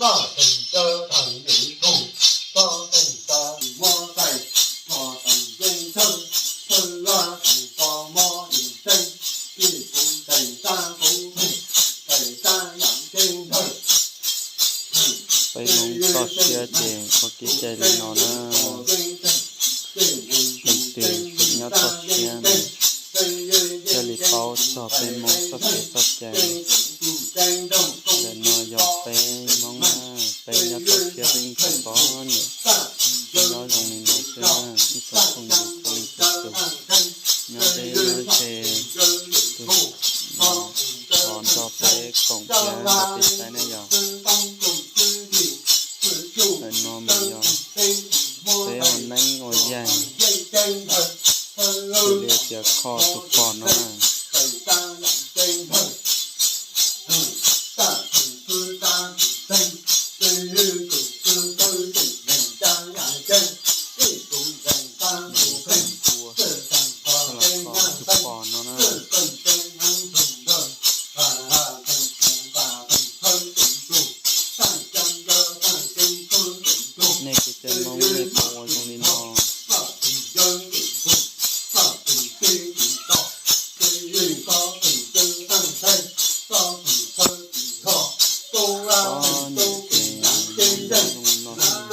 Peb Hmoob toj siab ces ua kev cai li no na. Leej twg tseem nyob toj siab no thiaj li paub txog peb Hmoob txoj kev txoj cai. Ntawm no yog peb Hmoob na, peb nyob toj siab peb yeej tsis pom niam, peb nyob zoo li no xwb na, ib tsoom phooj ywg txhua leej txhua tus, nyob deb nyob ze, tus thov nrog peb koom thiab nrog peb saib na yog. Ntawm no mas yog peb ua neeb ua yaig, xws li tias kho tus pos no na. Kho tus pos no na. Nej kev cai Hmoob nej puas ua zoo li no? Ob niam txiv zoo li no xwb.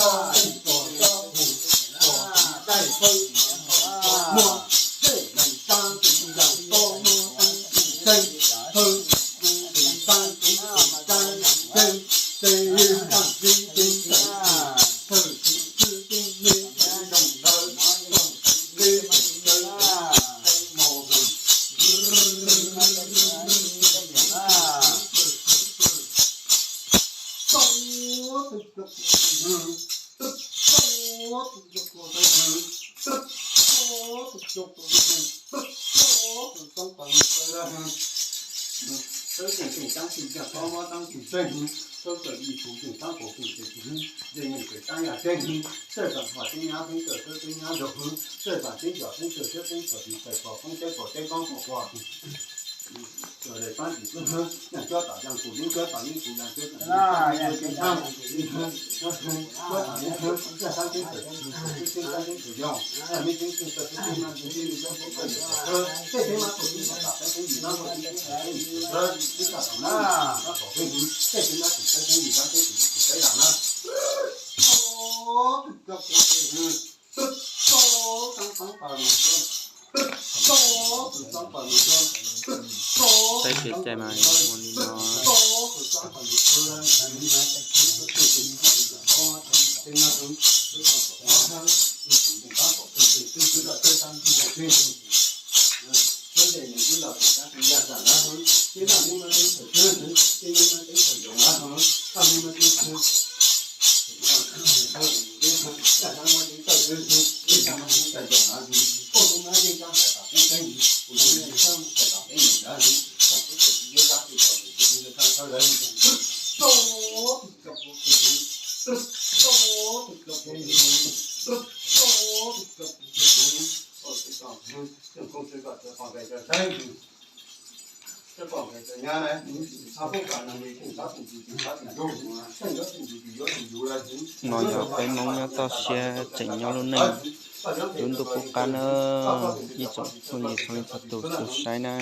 Peb kev cai mas ua li no. No yog peb Hmoob nyob toj siab tseem nyob lub neej lub ntuj qub qab na, ib tsoom phooj ywg txhua leej txhua tus tus saib na.